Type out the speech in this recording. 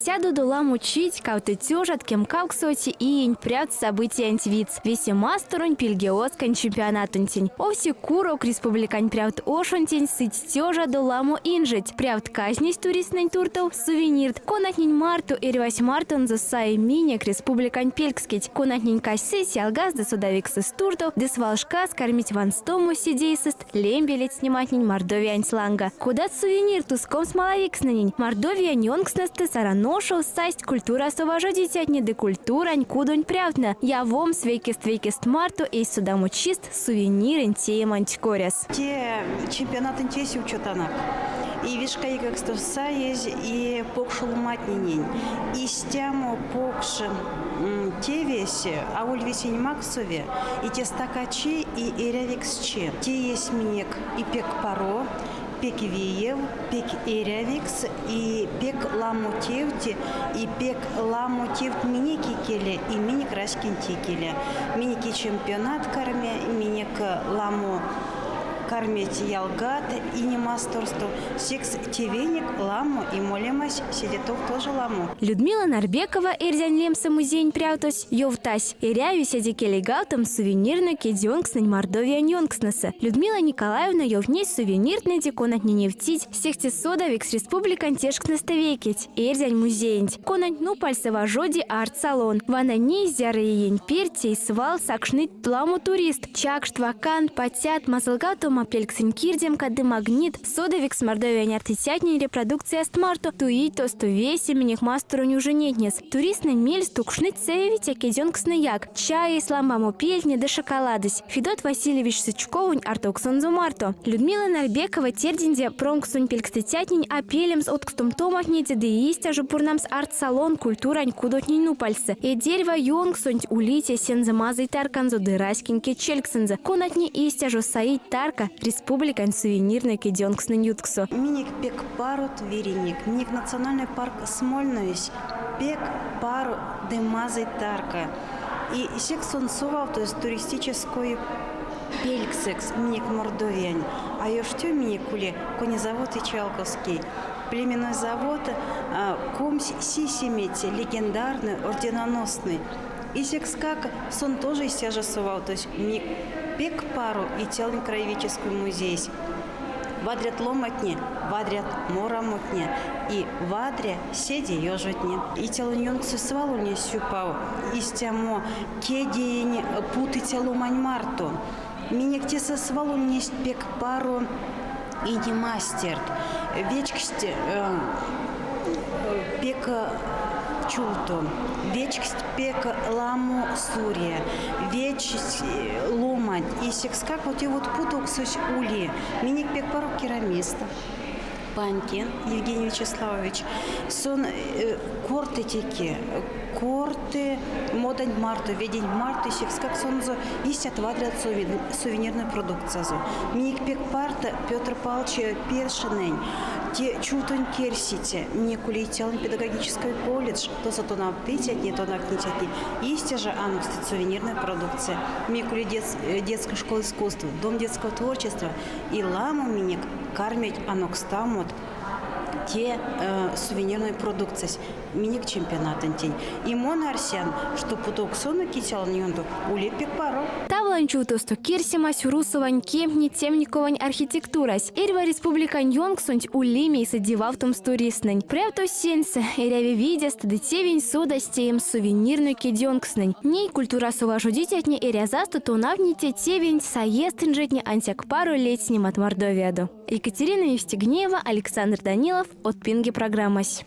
Сядодо ламо чить, 2800 иень прявт событиянть видьс, весе масторонь пильгеозксонь чемпионатонтень. Овсе курок республикань прявт ошонтень сыть тёжадо ламо инжеть. Прявт казнесь туристтнэнь туртов – сувенирт, конатнень марто эрьвась мартонзо саи минек республикань пелькскеть, конатнень казьсызь ялгаст ды содавиксэст туртов ды свалшкас кармить ванстомо седейсэст лембе ледстнематнень Мордовиянть ланга. Кодат сувенирт ускомс малавикстнэнень? Мордовиянь ёнкстнэстэ Саран ошов састь культурасо важодицятне ды культурань кудонь прявтнэ явомс вейкест-вейкест марто эсь содамочист сувенирэнь тееманть коряс. Те чемпионатонть учотанок. И вишка эйкакшсто саезь, и покш ломатненень. Истямо покш тевесь аволь весень максови, и те стакачи, и эрявиксчи. Теезь минек и пек паро, пек виев, пек эрявикс, и пек ламо тевть, и пек ламо тевть минек икеле, и минек раськенть икеле. Минек и чемпионат карми, минек ламо кармить ялгат ине масторсто. Секс тевенек ламо и молемась седе тов тоже ламо. Людмила Нарбекова, Эрзянь лемсэ музеень прявтось, ёвтась, эряви седе келейгавтомс сувенирной кедьёнкстнэнь Мордовиянь ёнкстнэсэ. Людмила Николаевна ёвтнесь сувениртнэде, конатне невтить сехте содавикс республикань тешкстнэстэ вейкеть, Эрзянь музеенть, конанть нупальсэ важоди арт-салон. Вана ней зярыя иень перть тей свал сакшныть ламо туристт, чакшт, вакант, пацят, мазылгавтома пельксэнь кирдемка ды магнит, содавикс Мордовиянь артыцятнень репродукцияст марто туить тосто весе минек масторонь ужинетнес. Туристтнэнь мельс тукшныть сэвевиця кедьёнкстнэяк, чаесь, ламбамопельтне ды шоколадось. Федот Васильевич Сычковонь артовксонзо марто. Людмила Нарбекова тердинзе промксонь пелькстыцятнень а пелемс одкстомтоматнеде ды истя жо пурнамс арт-салон культурань кудотнень нупальсэ. Эдь эрьва ёнксонть улить эсензэ мазый тарканзо ды раськень кедьчельксэнзэ, конатне истя жо саить тарка республикань сувенирной кедьёнкстнэнь ютксо. Минек пек парот виренек, минек национальной парк Смольноесь пек паро ды мазый тарка. И секс сон совавтозь туристической пельксэкс минек Мордовиянь. А эштё минек ули конезавод Ичалковский. Племенной завод 27 легендарный, орденоносный. И секскак сон тоже истя жо совавтозь минек пек паро Ицялонь краеведческой музейс. Вадрят ломатне, вадрят морамотне и вадря седе ёжотне. Ицялонь ёнксось свал ульнесь сюпав, истямо кедень путыця ломань марто. Минек тесэ свал ульнесть пек паро ине мастерт. Вечксть пек чувто, вечксть пек ламо сурия, вечксть ломанть. И секскак вот те вот путовксось ули. Минек пек паро керамист Панькин Евгений Вячеславович. Сон корты теке, корты моданть марто, веденть марто, секскак сонзэ истят вадрят сувенирной продукциязо. Минек пек парт Петр Павлович Першинэнь, те чувтонь керсиця, минек ули Ицялонь педагогической колледж, тосо тонавтыцятне, тонавтницятне истя жо анокстыть сувенирной продукция. Минек ули детская школа искусств, дом детского творчества и ламо минек кармить анокстамот те сувенирной продукциясь минек чемпионатонтень. И мон арсян, што путовксонок Ицялонь ёндо ули пек паро. Тавлань чувтосто керсемась, Урусовань кемтне, Темниковань архитектурась. Эрьва республикань ёнксонть ули мейсэ дивавтомс туристтнэнь. Прявтось сеньсэ, эряви видестэ ды тевень содазь теемс сувенирной кедьёнкстнэнь. Ней культурасо важодицятне эрязасто тонавтнить те тевенть, саест инжетне ансяк паро ледстнемат Мордовиядо. Екатерина Евстигнеева, Александр Данилов, Од пинге программась.